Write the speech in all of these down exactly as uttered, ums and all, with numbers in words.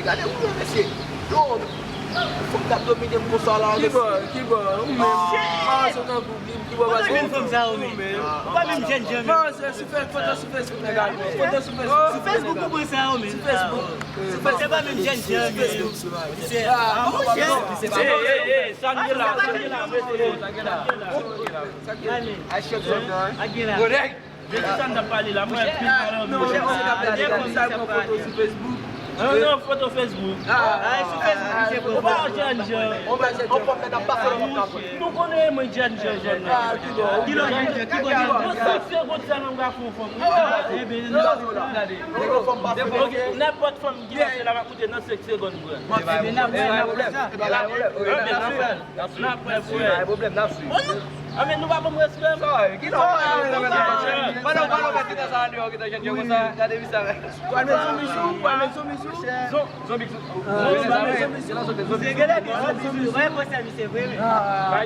Gade ou menm mesye. Yo, fòk t ap domine m konsa la. Ki bò, ki bò, ou menm. Mawozo tankou ki, ki bò. Ou pa menm fanm sa ou menm. Ou pa menm jèn jan menm. Mawozo sou Fè-, foto sou Facebook nèg la. Foto sou Facebook. Sou Facebook ou pran sa ou menm. Sou Facebook. Sou Facebook. Se pa menm jèn jan menm. Sou Facebook. Ah, monchè. Ey, ey, ey, sa n gen la, sa n gen la, mete yo, sa n gen la. Sa n gen la. Action song nan, hein. Sa n gen la. Yo, nèg. De ki sa n t ap pale la? Mwen pi mal anvi. Non, non, sa pran foto sou Facebook. Non, non, foto Facebook. Ah, sou Facebook, misye pran foto. Ou pa jèn jan. On va jèn jan. Nou konnen mwen jèn jan, jèn jan. Ah, ki bò? Ki lòt jèn jan? Ki bò jèn jan? Nan senk segonn sa nou ka fè yon fanm. Ebyen, non, non, non. Ok, nenpòt fanm ki pase la, m ap koute nan senk segonn, bro. Ebyen, n ap, n ap fè sa. N ap fè, frè. Pa gen pwoblèm, n ap swiv. Ah, men nou pa ban m respè. Sa, ki sa w pa ban m respè? Pandan, pandan w mèt kite sa andeyò, kite jèn jan konsa, gade misye avè. Pral met zonbi sou, pral met zonbi sou. Zon-, zonbi sou. Misye genlè gen zonbi sou, wè, konsa misye vre, men.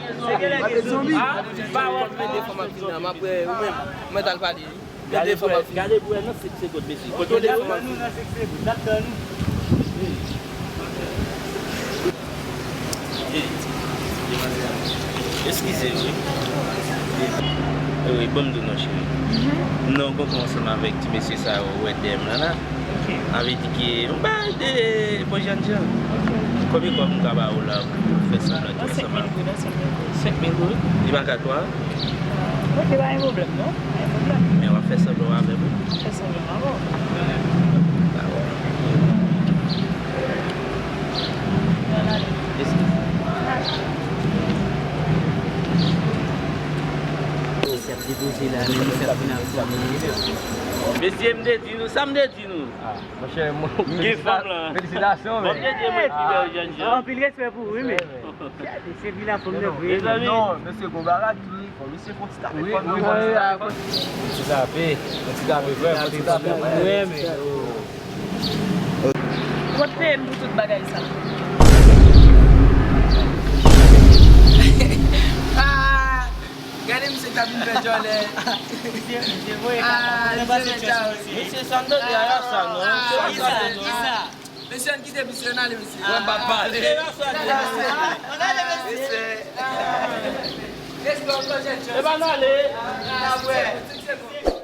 Misye genlè gen zonbi. Ah, pa wè. Mete fanm ap vin nan, m ap wè ou menm. Mwen t al pale. Gade pou wè, gade pou wè nan senk segonn, mesye. Kote w defann? N ap tann nou, n ap tann nou. Eskize wi. Wi, ban m di w non, cheri. Non, w konprann ansanm avèk ti mesye sa yo, ou wè dèyè m lan la. Sa vle di ke yon bagay de bon jèn jan. Konbyen kòb m ka ba ou la pou fè sanblan ki ansanm avè m? Senk mil goud. Senk mil goud? Li pa ka twa? Ok, pa gen pwoblèm, non. Pa gen pwoblèm. Men w ap fè sanblan w avè m wi. M ap fè sanblan m avè w. Dakò. Eskize. Mesye ap depoze la, men misye ap vin ak fanm nan. Mesye, m te di nou, sa m te di nou. Ah, monchè, m gen fanm lan. Felisitasyon, men. Bon, Bondye di mwen pi bèl jèn jan. Anpil respè pou ou, wi, men. Mesye vin ak fanm nan vre. Mezanmi. Non, mesye, gon bagay ki fò, mesye, fò ti tape fanm nan. Wi, wi, wi. Ti tape, fò ti tape, frè, fò ti tape, frè. Wi, men. Kot peye m pou tout bagay sa? Ah, gade misye k ap vin fè djòlè. Misye, misye voye kaka. Ah, misye fè djòlè. Mesye, sa n tande a, sa non. Ah, kisa, kisa? Mesye, ann kite misye, ann ale, mesye. Mwen p ap pale. Ann ale, mesye. Ann ale, mesye. Mesye. Let's go, ann ale. Ah, mesye.